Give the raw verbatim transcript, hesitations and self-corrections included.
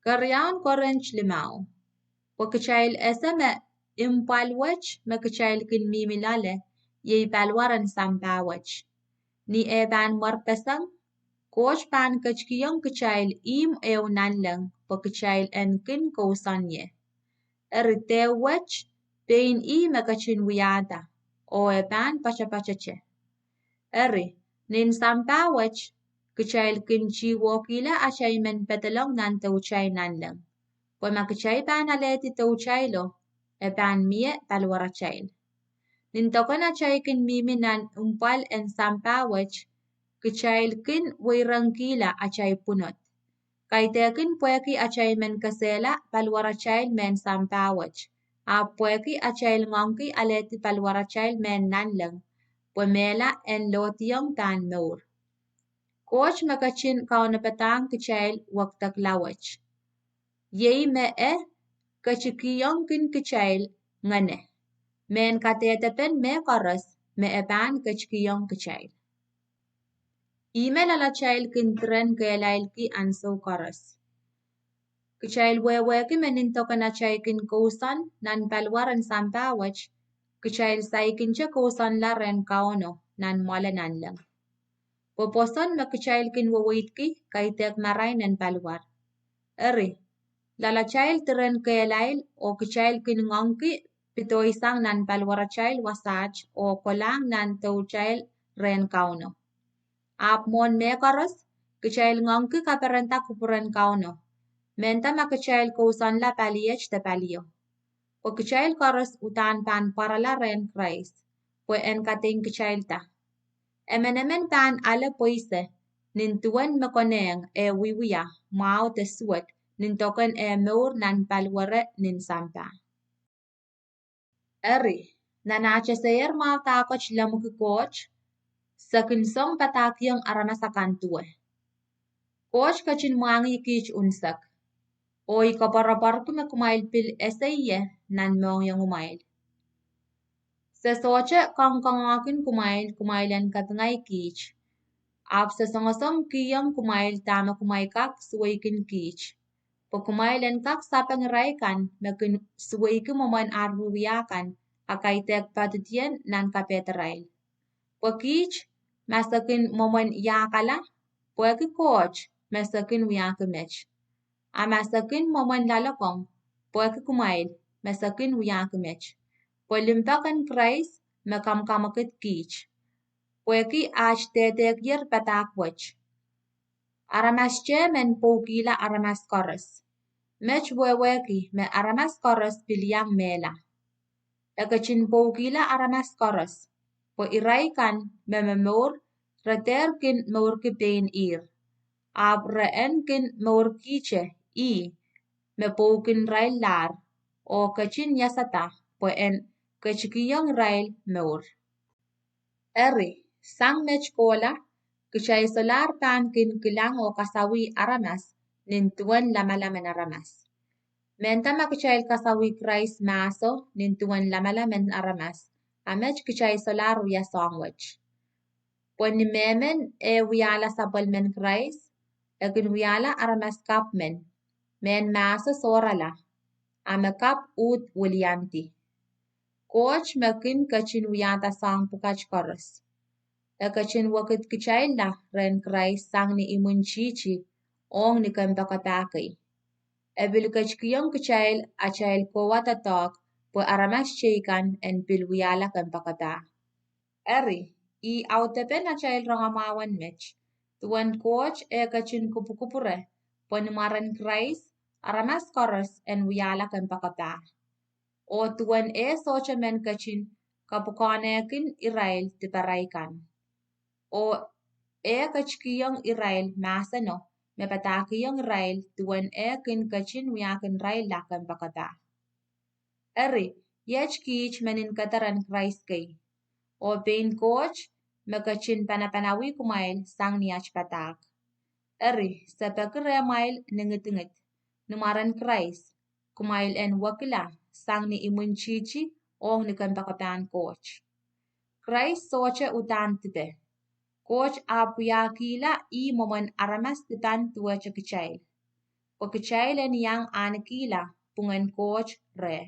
Keriaun Korint limau. Pwe kitail ese me impwal wet me kitail kin mihmi loale, iei paliwar en sampah wet. Ni eh pahn mwerpeseng, Koht pahn ketikihong kitail ihmw ehu nanleng pwe kitail en kin kousoan ie. Eri dehr wet, pein ih me ketin wiahda, oh e pahn poatopoatete. Eri, nin sampah wet, kitail kin tihwokihla atail men pedolong nan doutail nanleng. Pwe ma kitail pahn alehdi doutailo, e pahn mie paliwaratail. Nin dokon atail kin mihmi nan impwal en sampah wet, kitail kin weirengkihla atail pwunod. Kaidehkin pwehki atail men kesehla paliwaratail mehn sampah wet, ahpw pwehki atail ngoangki alehdi paliwaratail mehn nanleng, pwe mehla en lohdiong pahn mour. Koht me ketin kaunopadahng kitail wekidekla wet. Iei me e ketikihongkin kitail ngene, mehn kadehdepen mehkoaros me e pahn ketikihong kitail. Ihme loalatail kin diren kehlailki ansou koaros. Kitail wehwehki me nin dokon atail kin kousoan nan paliwar en sampah wet, kitail saikinte kousoanla rehn Kauno nan mwoale nanleng. Pwe pwoson me kitail kin weweidki kaidehk marain en paliwar. Eri, loalatail diren kehlail oh kitail kin ngoangki pidoisang nan paliwaratail wasaht oh kolahng nan doutail rehn Kauno. Ahpw mwohn mehkoaros, kitail ngoangki kaperenda kupwuren Kauno, mehnda ma kitail kousoanla paliet de palio. Pwe kitail koaros uhdahn pahn pwarala rehn Krais, pwe en kadeingkitailda. Emenemen pahn ale pweise, nin duwen me konehng eh wiewia mwahu de suwed nin dokon eh mour nan paliwere nin sampah. Eri, nan atail seher mwahu dahkot lemmwiki Koht, se kin song padahkihong aramas akan duwe. Koht ketin mwahngih kiht unsek, oh I koapworopworki me kumwail pil ese ie nan mohngiongumwail. Se sohte kangkangoahkin kumwail kumwail en kapinga kiht, ahpw se songosong kihong kumwail dahme kumwail kak suweikin kiht. Pwe kumwail en kak sapeng irail kan me kin suweiki mwomwen ar wiewia kan, a kaidehk poadidien nan kapehdirail. Pwe kiht, ma se kin mwomwen iahkala, pwehki Koht, me se kin wiahki met. A ma se kin mwomwen loalokong, pwehki kumwail, me se kin wiahki met. Pwe limpoak en Krais me kamwakamwakid kiht, pwehki aht dehdehkier padahk wet. Aramas tehmen pwoukihla aramas koaros. Met wehwehki me aramas koaros pil iang mehla. E ketin pwoukihla aramas koaros, pwe irail kan me momour, re dehr kin mourki pein ihr. Ahpw re en kin mourkihte ih me pwoukin irail lahr, oh ketin iasada pwe en ketikihong irail mour. Eri, sang met kohla, kitail solahr pahn kin kilang oh kasawih aramas nin duwen lamalam en aramas. Mehnda ma kitail kasawih Krais mahso nin duwen lamalam en aramas, a met kitail solahr wia soahng wet. Pwe ni mehmen eh wiahla sapwellimen Krais, e kin wiahla aramas kapw men, mehn mahso sohrala, a me kapw uhd wiliandi. Koht me kin ketin wiahda soahng pwukat koaros. E ketin wekidkitailla rehn Krais sang ni imwintihti ong ni kompoakepah kei. E pil ketikihong kitail atail kohwa doadoahk pwe aramas teikan en pil wiahla kompoakepah. Eri, ih audepen atail rongamwahu en met, duwen Koht eh ketin kupwukupwure, pwe ni mwaren Krais, aramas koaros en wiahla kompoakepah. Oh duwen eh sohte men ketin kapwukoahnehkin irail diparail kan. Oh eh ketikihong irail mahseno me padahkihong irail duwen eh kin ketin wiahkin irailla kompoakepah. Eri, iet kiht me nin keder en Krais kei. Oh pein Koht me ketin panapanawih kumwail sang ni at padahk. Eri, se peki rehmwail ni ngidingid, ni mwaren Krais, kumwail en wekila sang ni imwintihti ong ni kompoakepahn Koht. Krais sohte uhdahn dipe. Koht ahpw wiahkihla ih mwomwen aramas dipan duwehte kitail. pwe kitail en iang ahnekihla pwungen Koht reh.